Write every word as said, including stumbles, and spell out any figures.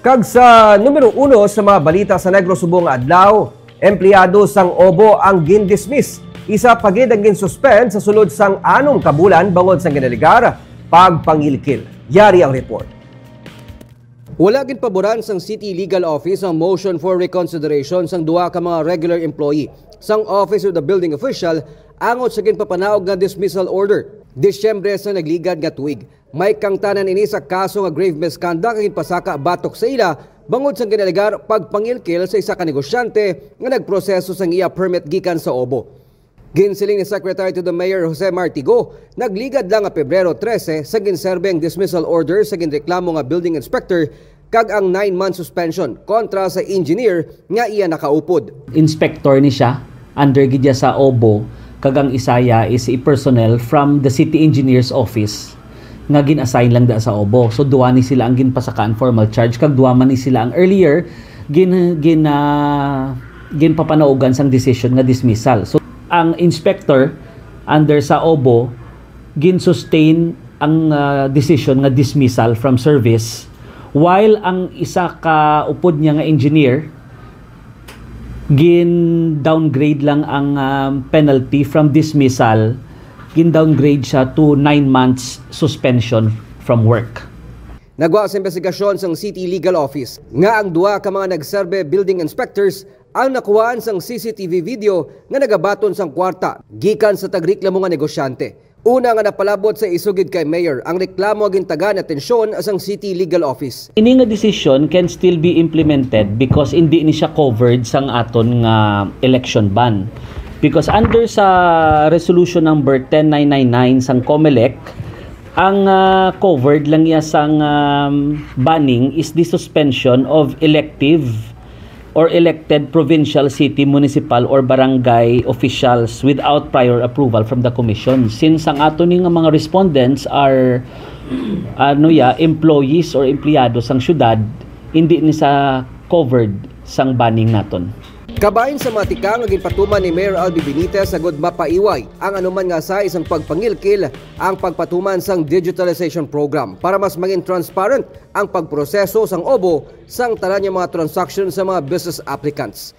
Kag sa numero uno sa mga balita sa Negros subong nga adlaw, empleyado sang OBO ang gindismiss. Isa pa gid ang ginsuspend sa sulod sang anom ka bulan bangod sang ginalegar pagpangilkil. Yari ang report. Wala ginpaboran sang City Legal Office ang motion for reconsideration sang duha ka mga regular employee sang Office of the Building Official angot sa ginpapanaog nga dismissal order Disyembre sa nagligad nga tuig. May kangtanan ini sa kaso nga grave misconduct nga ginpasaka batok sa ila bangod sang ginalegar pagpangilkil sa isa ka negosyante nga nagproseso sang iya permit gikan sa OBO. Ginsiling ni Secretary to the Mayor Jose Martigo, nagligad lang nga Pebrero trese sa ginserbe ang dismissal order sa ginreklamo nga building inspector kag ang nine-month suspension kontra sa engineer nga iya nakaupod. Inspector ni siya, under gid niya sa OBO, kag ang isaya is a personnel from the city engineer's office nga gin-assign lang da sa OBO. So, duha ni sila ang ginpasakaan formal charge, kag duha man ni sila ang earlier gin, gin, ah, ginpapanaugan sang decision nga dismissal. So, ang inspector under sa OBO gin-sustain ang, ah, decision nga dismissal from service, while ang isa ka upod niya nga engineer gin-downgrade lang ang, um, penalty from dismissal, gin-downgrade siya to nine months suspension from work. Nagwa sa investigasyon sang City Legal Office nga ang duha ka mga nagserbe building inspectors ang nakuhaan sang C C T V video nga nagabaton sang kwarta gikan sa tagreklamo nga negosyante. Una nga napalabot sa isugid kay Mayor ang reklamo nga gintagaan atensyon sang City Legal Office. Ini nga desisyon can still be implemented because hindi ni siya covered sang aton nga election ban. Because under sa resolution number ten nine nine nine sang COMELEC, ang, ah, covered lang niya sang, um, banning is the suspension of elective or elected provincial, city, municipal, or barangay officials without prior approval from the commission. Since ang ato ni nga mga respondents are, ano ya, employees or empleyado sang syudad, hindi ni sa covered sang banning naton. Kabahin sa mga tikang nga ginpatuman ni Mayor Albi Benitez agud mapaiway ang anuman nga size sang pagpangilkil ang pagpatuman sang digitalization program para mas mangin transparent ang pagproseso sang OBO sang tanan nga mga transaksyon sa mga business applicants.